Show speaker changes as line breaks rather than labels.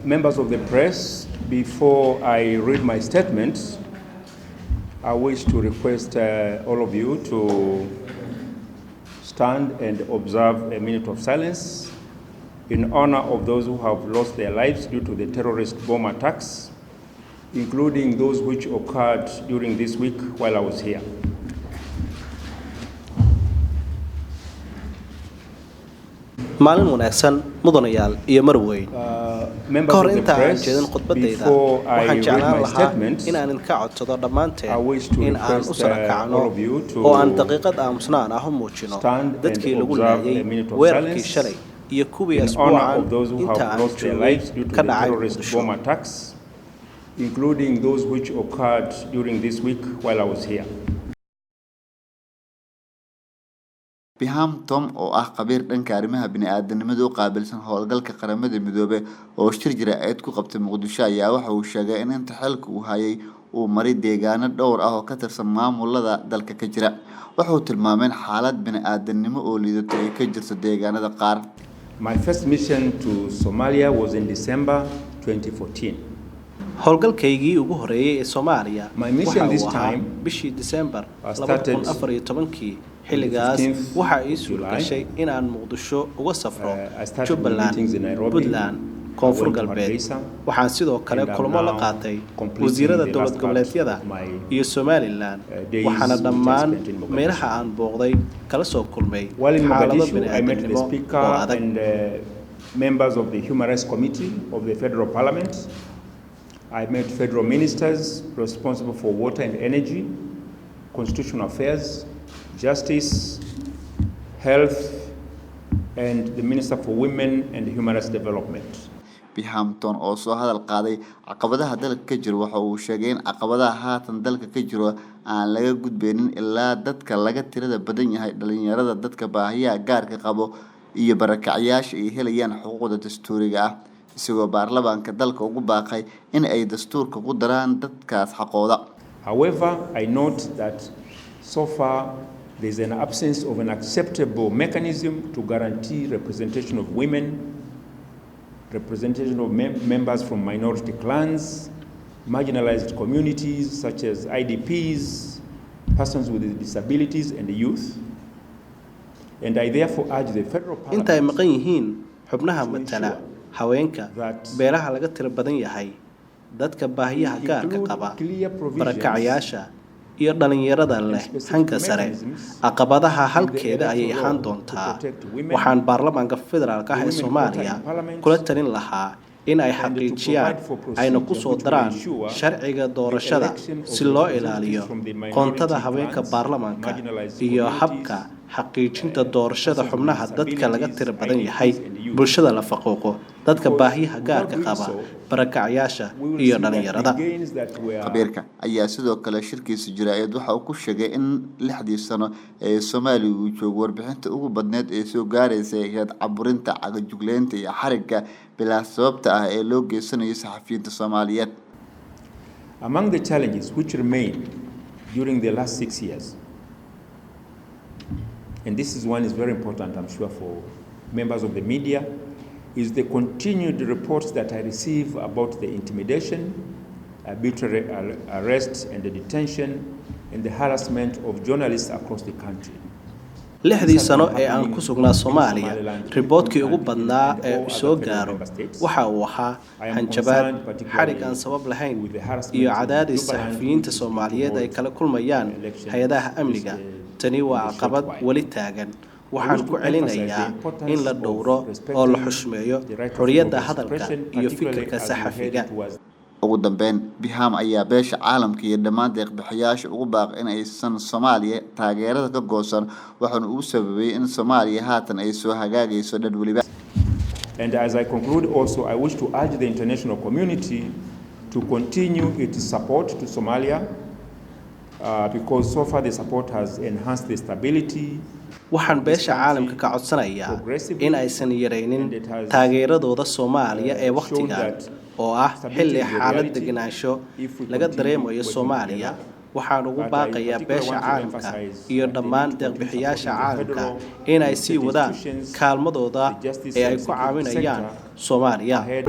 Members of the press, before I read my statement, I wish to request all of you to stand and observe a minute of silence in honor of those who have lost their lives due to the terrorist bomb attacks, including those which occurred during this week while I was here.
Maalin wanaagsan, mudanayaal iyo marweyn.
Members
Ka hor
of the
inta aan
press,
jeedin khudbadayda,
before I
waxaan
read
jeclaan
my
lahaa
statement,
in aan idinka codsado dhammaanteen
I wish to
in aan u
request
sara kacno
all of you to
oo aan daqiiqad aamusnaan ah u muujino
stand and
dadkii lagu
observe
laayay
a minute of
weerarkii
silence
shalay iyo kuwii
in honor
asbuucan
of those who
inta
have
aan
lost their
joogay
lives due to
ka
the
dhacay
terrorist
Muqdisho.
bomb attacks, including those which occurred during this week while I was here.
Biham Tom, oo ah khabiir dhanka arrimaha bini'aadanimada u qaabilsan howlgalka Qaramada Midoobay, oo shir jaraa'id ku qabtay Muqdisho, ayaa waxa uu sheegay in inta xilka uu hayay uu maray deegaano dhowr ah oo ka tirsan maamulada dalka ka jira. Waxa uu tilmaamay in xaalad bini'aadanimo oo liidato ay ka jirto deegaanada qaar.
My first mission to Somalia was in December 2014.
Howlgalkaygii ugu horeeyay ee Soomaaliya
My mission
waxa
this
uu ahaa
time
bishii Disembar
I started
2014-kii. Xilligaas
15th
waxaa ii
July.
suurtashay in aan Muqdisho uga safro
I started with
Jubbaland,
meetings in Nairobi.
Puntland, Koonfur
I went to
Galbeed.
Hargeisa,
Waxaan sidoo kale
and I'm
kulamo la
now
qaatay
completing
wasiirada
the
dowlad
last part
goboleedyada
of my,
iyo Somaliland,
days
waxaana
which I
dhammaan
spent in Mogadishu.
meelaha aan booqday kala soo kulmay
While in
xaalado
Mogadishu, I met the
bini'aadanimo
Speaker
oo adag.
and members of the Human Rights Committee of the Federal Parliament. I met federal ministers responsible for water and energy, constitutional affairs, justice, health, and the Minister for Women and Human Rights Development.
Bihamton oo soo hadal qaaday caqabadaha dalka ka jiro, waxa uu sheegay in caqabadaha haatan dalka ka jiro aan laga gudbeynin ilaa dadka laga tirada badan yahay, dhalinyarada, dadka baahiyaha gaarka qabo iyo barakacyaasha ay helayaan xuquuqda dastuuriga ah, isagoo baarlamaanka dalka ugu baaqay in ay dastuurka ku daraan dadkaas xaqooda.
However, I note that so far there is an absence of an acceptable mechanism to guarantee representation of women, representation of members from minority clans, marginalized communities such as IDPs, persons with disabilities, and the youth. And I therefore urge the federal
Inta ay
parliament
maqan yihiin xubnaha matala haweenka,
that
beelaha laga tiro badan yahay, dadka baahiyaha gaarka
include
qaba,
clear provisions
barakacyaasha iyo dhalinyarada
and
leh
specific
hanka sare,
mechanisms
caqabadaha
in the
halkeeda ayay
electoral
ahaan
law to
doontaa.
protect women,
Waxaan baarlamaanka federaalka ah
the
ee
women quota
Soomaaliya
in parliament,
kula talin lahaa in ay
and to
xaqiijiyaan
provide for
ayna ku
procedure
soo
which will
daraan
ensure
sharciga
the
doorashada
election of
si loo
representatives
ilaaliyo
from the
qoontada
minority
haweenka
clans,
baarlamaanka
marginalized
iyo
communities,
habka xaqiijinta doorashada
persons with
xubnaha dadka laga
disabilities,
tiro badan yahay,
IDPs, and youth.
bulshada la faquuqo, dadka
Because
baahiyaha
without
gaarka
doing
qaba,
so,
barakacyaasha
we will
iyo
see that the
dhalinyarada.
gains that were
Khabiirka ayaa sidoo kale shirkiisa jaraa'id waxa uu ku sheegay in 6dii sano ee Soomaaliya uu joogo warbixinta ugu badneed ee soo gaaraysa ay ahayd caburinta, cagajugleynta iyo xarigga bilaa sababta ah ee loo geysanayo saxafiyiinta Soomaaliyeed.
Among the challenges which remain during the last 6 years, and this is one is very important, I'm sure, for members of the media, is the continued reports that I receive about the intimidation, arbitrary arrest and the detention, and the harassment of journalists across the country.
6dii sano ee aan ku sugnaa Soomaaliya, riboodkii ugu badnaa ee soo gaaro waxa uu ahaa hanjabaad, xadhig aan sabab lahayn iyo cadaadis saxafiyiinta Soomaaliyeed ay kala kulmayaan hay-adaha amniga. Tani waa caqabad weli taagan. Waxaan ku celinayaa in la dhowro oo la xushmeeyo xorriyadda hadalka iyo fikirka saxafiga.
Ugu dambeyn, Biham ayaa beesha caalamka iyo dhammaan deeqbixiyaasha ugu baaqay in aysan Soomaaliya taageerada ka goosan, waxaana uu sababay in Soomaaliya haatan ay soo hagaagayso dhan weliba.
And as I conclude also, I wish to urge the international community to continue its support to Somalia because so far the support has enhanced the stability
Waxaan beesha caalamka ka codsanayaa in aysan yaraynin taageeradooda Soomaaliya ee wakhtigan oo ah xilli xaalad degenaansho laga dareemayo Soomaaliya. Waxaan ugu
But I
baaqayaa
particularly
beesha
want to
caalamka
emphasize
iyo
that they
dhammaan
need to continue
deeqbixiyaasha
supporting the
caalamka
federal
in ay
and
sii
state
wadaan
institutions,
kaalmadooda
the justice
ee ay
and
ku
security
caawinayaan
sector
Soomaaliya.
ahead.